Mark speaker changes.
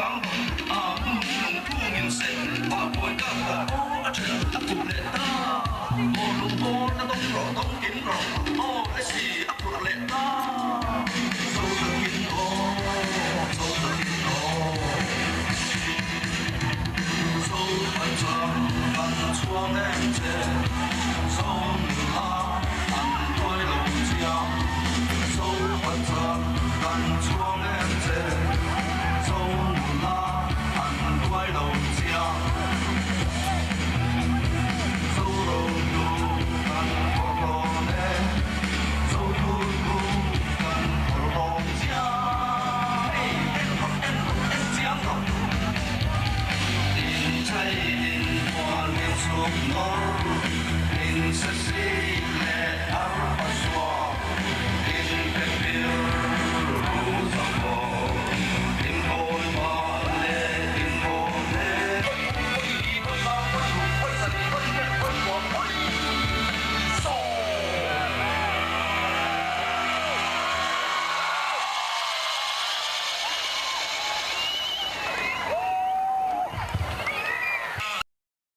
Speaker 1: hram rawh. A hmun lungphung in seh pah buai ka pawh aw a ṭhelh a kut leh ta. Aw lungpawn a dawng rawh dawng kim rawh aw le si a phurh leh ta. Zo takin aw zo takin aw. Zo pachang kan chhuang em che. Zo nula an tuai lo chiang. Zo pachang kan chhuang em che. Zo nula an tuai lo chiang. Zo rohlu kan phawrh hlawm e. Zo thuthu kan phawrh hlawm chiang. Ei en rawh en rawh en chiang rawh. In chai in mual min chhuk nawr in se si.